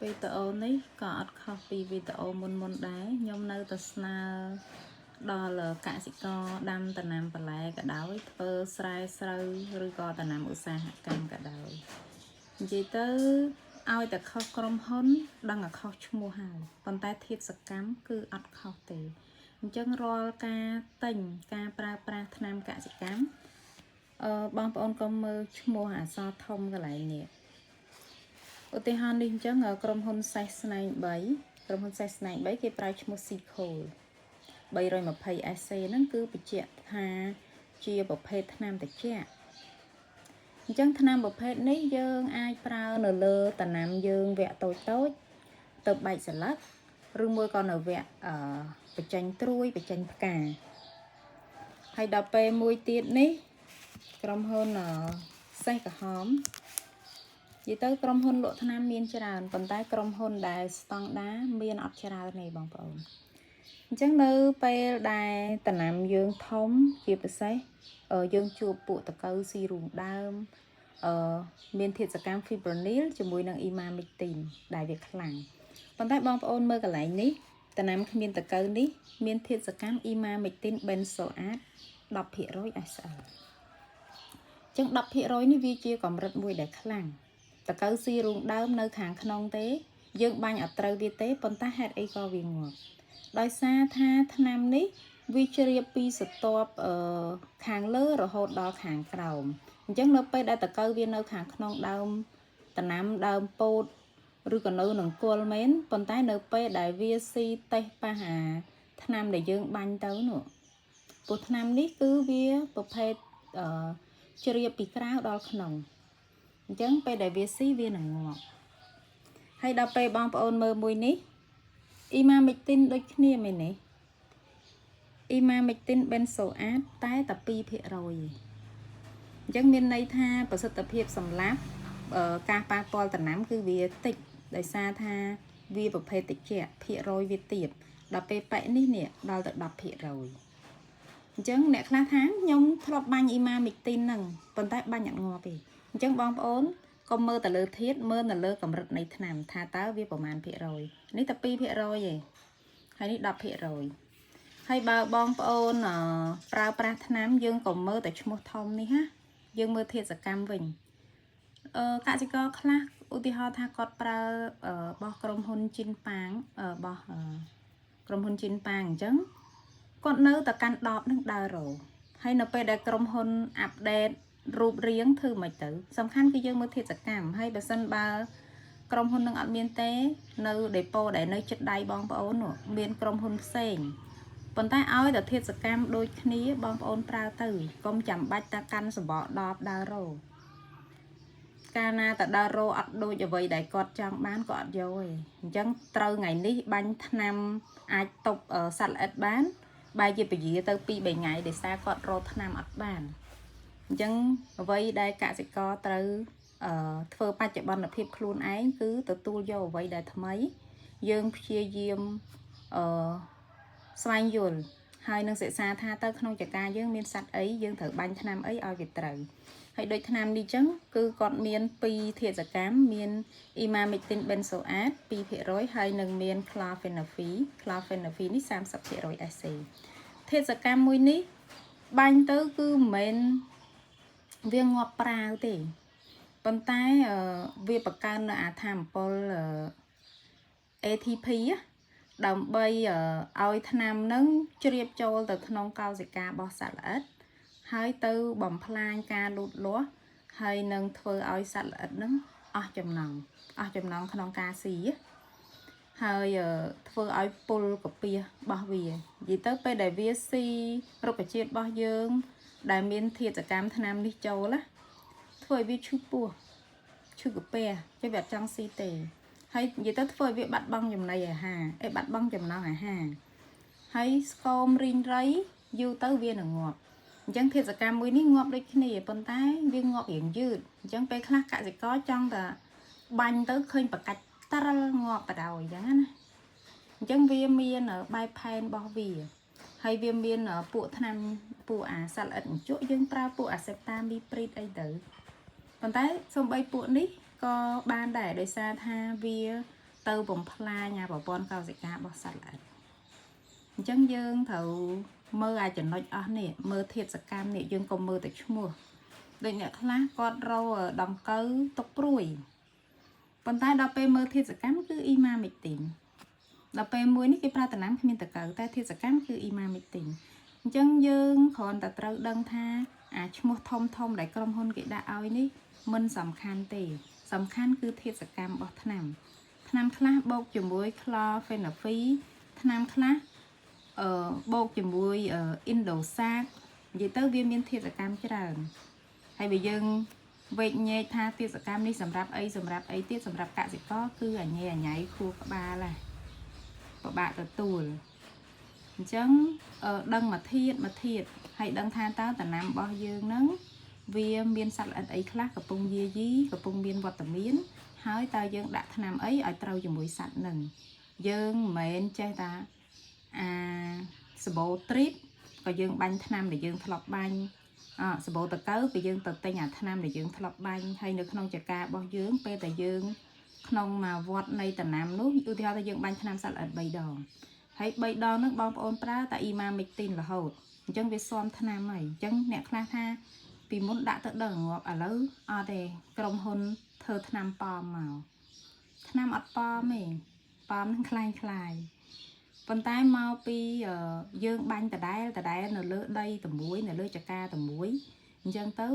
វីដេអូនេះក៏អត់ខុសពីវីដេអូមុនមុនដែរខ្ញុំនៅតែស្នើដល់កសិករដាំដំណាំបន្លែក៏ដោយធ្វើស្រែស្រូវឬក៏ដំណាំឧស្សាហកម្មក៏ដោយនិយាយទៅឲ្យតែខុសក្រុមហ៊ុនដឹងតែខុសឈ្មោះហើយប៉ុន្តែធាតុសកម្មគឺអត់ខុសទេអញ្ចឹងរាល់ការទិញការប្រើប្រាស់ថ្នាំកសិកម្មអឺបងប្អូនកុំមើលឈ្មោះអក្សរធំកន្លែងនេះ ឧទាហរណ៍នេះអញ្ចឹងក្រុមហ៊ុនសេះស្នែង3ក្រុមហ៊ុនសេះស្នែង3គេប្រើឈ្មោះ Seacoal 320 SC ហ្នឹងគឺបញ្ជាក់ថាជាប្រភេទថ្នាំត្រជាក់អញ្ចឹងថ្នាំប្រភេទនេះយើងអាចប្រើនៅលើដំណាំយើងវគ្គតូចតូចទៅបែកសន្លឹកឬមួយក៏នៅវគ្គអឺបញ្ចេញត្រួយបញ្ចេញផ្កាហើយដល់ពេលមួយទៀតនេះក្រុមហ៊ុនសេះក្រហម និយាយទៅក្រុមហ៊ុនលក់ថ្នាំមានច្រើនប៉ុន្តែក្រុមហ៊ុនដែលស្តង់ដាមានអត់ច្រើនទេបងប្អូនអញ្ចឹងនៅពេលដែលដំណាំយើងធំជាពិសេសយើងជួបពួកដង្កូវស៊ីរូងដើមអឺមានធាតុសកម្ម fipronil ជាមួយនឹង emamectin ដែលវាខ្លាំងប៉ុន្តែបងប្អូនមើលកន្លែងនេះដំណាំគ្មានដង្កូវនេះមានធាតុសកម្ម emamectin benzoate 10% SL ចឹង10%នេះវាជាកម្រិតមួយដែលខ្លាំងដង្កូវស៊ីរូងដើមនៅខាងក្នុងទេ យើងបាញ់អត់ត្រូវវាទេប៉ុន្តែហេតុអីក៏វាងាប់ដោយសារថាថ្នាំនេះវាជ្រាបពីស្រទាប់អឺខាងលើរហូតដល់ខាងក្រោមអញ្ចឹងនៅពេលដែលដង្កូវវានៅខាងក្នុងដើមដំណាំដើមពោតឬក៏នៅនឹងគល់មែនប៉ុន្តែនៅពេលដែលវាស៊ីតេះប៉ះអាថ្នាំដែលយើងបាញ់ទៅនោះព្រោះថ្នាំនេះគឺវាប្រភេទអឺជ្រាបពីក្រៅដល់ក្នុងអញ្ចឹងពេលដែលវាស៊ីវានឹងងាប់ហើយដល់ពេលបងប្អូនមើលមួយនេះ emamectin ដូចគ្នាមែនទេ emamectin benzoate តែតែ2%ឯងអញ្ចឹងមានន័យថាប្រសិទ្ធភាពសម្លាប់ការប៉ះពាល់ដំណាំគឺវាតិចដោយសារថាវាប្រភេទតិចភាគរយវាទាបដល់ពេលប៉ែនេះនេះដល់ទៅ10%អញ្ចឹងអ្នកខ្លះថាខ្ញុំធ្លាប់បាញ់ emamectin ហ្នឹងប៉ុន្តែបាញ់អត់ងាប់ទេអញ្ចឹងបងប្អូនកុំមើលទៅលើធាតុមើលនៅលើកម្រិតនៃថ្នាំថាតើវាប្រមាណភាគរយនេះតែ2%ឯងហើយនេះ10%ហើយបើបងប្អូនប្រើប្រាស់ថ្នាំយើងក៏មើលតែឈ្មោះធំនេះណាយើងមើលធាតុសកម្មវិញអឺកសិករខ្លះឧទាហរណ៍ថាគាត់ប្រើរបស់ក្រុមហ៊ុនជីនប៉ាងរបស់ក្រុមហ៊ុនជីនប៉ាងអញ្ចឹងគាត់នៅតែកាន់ដបនឹងដើររោហើយនៅពេលដែលក្រុមហ៊ុន update រូបរាងធ្វើមិនទៅសំខាន់គឺយើងមើលធាតុសកម្មហើយបើសិនបើក្រុមហ៊ុននឹងអត់មានទេនៅដេប៉ូដែលនៅចិត្តដៃបងប្អូននោះមានក្រុមហ៊ុនផ្សេងប៉ុន្តែឲ្យតែធាតុសកម្មដូចគ្នាបងប្អូនប្រើទៅកុំចាំបាច់តាកាន់សបកដបដើររោកាលណាតដើររោអត់ដូចអ្វីដែលគាត់ចង់បានក៏អត់យកទេអញ្ចឹងត្រូវថ្ងៃនេះបាញ់ថ្នាំអាចតប់សត្វល្អិតបានបែរជាពជាទៅ2 3ថ្ងៃដោយសារគាត់រកថ្នាំអត់បានអញ្ចឹងអ្វីដែលកសិករត្រូវអឺធ្វើបច្ចុប្បន្នភាពខ្លួនឯងគឺទទួលយកអ្វីដែលថ្មី យើងព្យាយាមអឺស្វែងយល់ហើយនឹងសិក្សាថាទៅក្នុងចការយើងមានសត្វអីយើងត្រូវបាញ់ថ្នាំអីឲ្យវាត្រូវហើយដូចថ្នាំនេះចឹងគឺគាត់មាន2ធាតុសកម្មមាន emamectin benzoate 2%ហើយនឹងមាន chlorphenophene chlorphenophene នេះ30% SC ធាតុសកម្មមួយនេះបាញ់ទៅគឺមិនមែនវាងាប់ប្រាវទេប៉ុន្តែវាបង្កើននៅអាថាមពល ATP ដើម្បីឲ្យថ្នាំនឹងជ្រាបចូលទៅក្នុងកោសិការបស់សត្វល្អិតហើយទៅបំផ្លាញការលូតលាស់ហើយនឹងធ្វើឲ្យសត្វល្អិតនឹងអស់ចំណងអស់ចំណងក្នុងការស៊ីហើយធ្វើឲ្យពុលកាពះរបស់វានិយាយទៅពេលដែលវាស៊ីរុក្ខជាតិរបស់យើង ដែលមានធាតុសកម្មថ្នាំនេះចូលណាធ្វើឲ្យវាឈឺពោះឈឺកាពះចេះវាអត់ចង់ស៊ីទេហើយនិយាយទៅធ្វើឲ្យវាបាត់បង់ចំណីអាហារអេបាត់បង់ចំណង់អាហារហើយស្គមរីងរៃយូរទៅវានឹងងាប់អញ្ចឹងធាតុសកម្មមួយនេះងាប់ដូចគ្នាប៉ុន្តែវាងាប់រៀងយឺតអញ្ចឹងពេលខ្លះកសិករចង់តែបាញ់ទៅឃើញបកាច់ត្រលងាប់បដ ாய் អញ្ចឹងណាអញ្ចឹងវាមានបែបផែនរបស់វាហើយវាមានពួកថ្នាំពួកអាសត្វល្អិតអញ្ជក់យើងប្រើពួកអាសេតាមីព្រីតអីទៅប៉ុន្តែសំបីពួកនេះក៏បានដែរដោយសារថាវា ទៅបំផ្លាញអាប្រព័ន្ធកោសិការបស់សត្វល្អិតអញ្ចឹងយើងត្រូវមើលអាចំណុចអស់នេះមើលធាតុសកម្មនេះយើងកុំមើលតែឈ្មោះដូចអ្នកខ្លះគាត់រកដង្កូវទុកព្រួយប៉ុន្តែដល់ពេលមើលធាតុសកម្មគឺអ៊ីម៉ាមីទីនដល់ពេលមួយនេះគេប្រើតំណាំគ្មានតកៅតែធាតុសកម្មគឺអ៊ីម៉ាមីទីនអញ្ចឹងយើងគ្រាន់តែត្រូវដឹងថាអាឈ្មោះធំធំដែលក្រុមហ៊ុនគេដាក់ឲ្យនេះមិនសំខាន់ទេ សំខាន់គឺធាតុសកម្មរបស់ថ្នាំថ្នាំខ្លះបូកជាមួយក្លហ្វេណាហ្វីថ្នាំខ្លះអឺបូកជាមួយអ៊ីនដូសាកនិយាយទៅវាមានធាតុសកម្មច្រើនហើយបើយើងវេកញែកថាធាតុសកម្មនេះសម្រាប់អីសម្រាប់អីទៀតសម្រាប់កសិករគឺអញែអញៃខួរក្បាលហ่ะពិបាកទទួលអញ្ចឹងដឹងមួយធាតុមួយធាតុហើយដឹងថាតើតំណាំរបស់យើងហ្នឹងវាមានសត្វល្អិតអីខ្លះកំពុងយាយីកំពុងមានវត្តមាន ហើយតើយើងដាក់ថ្នាំអីឲ្យត្រូវជាមួយសត្វនឹងយើងមិនមែនចេះតាអាសបោទ្រីបក៏យើងបាញ់ថ្នាំដែលយើងធ្លាប់បាញ់អសបោតកៅក៏យើងទៅទិញអាថ្នាំដែលយើងធ្លាប់បាញ់ហើយនៅក្នុងចការបស់យើងពេលតែយើងក្នុងមួយវត្តនៃតំណាំនោះឧទាហរណ៍ថាយើងបាញ់ថ្នាំសត្វល្អិត3ដងហើយ3ដងហ្នឹងបងប្អូនប្រើតែអ៊ីម៉ាមីកទីនរហូតអញ្ចឹងវាស៊ាំថ្នាំហើយអញ្ចឹងអ្នកខ្លះថាពីមុនដាក់ទៅដឹងងាប់ឥឡូវអត់ទេក្រុមហ៊ុនធ្វើថ្នាំប៉មមកថ្នាំអត់ប៉មទេប៉មនឹងคล้ายคล้ายប៉ុន្តែមកពីយើងបាញ់ដដែលដដែលនៅលើដីតែមួយនៅលើចកាតែមួយអញ្ចឹងទៅ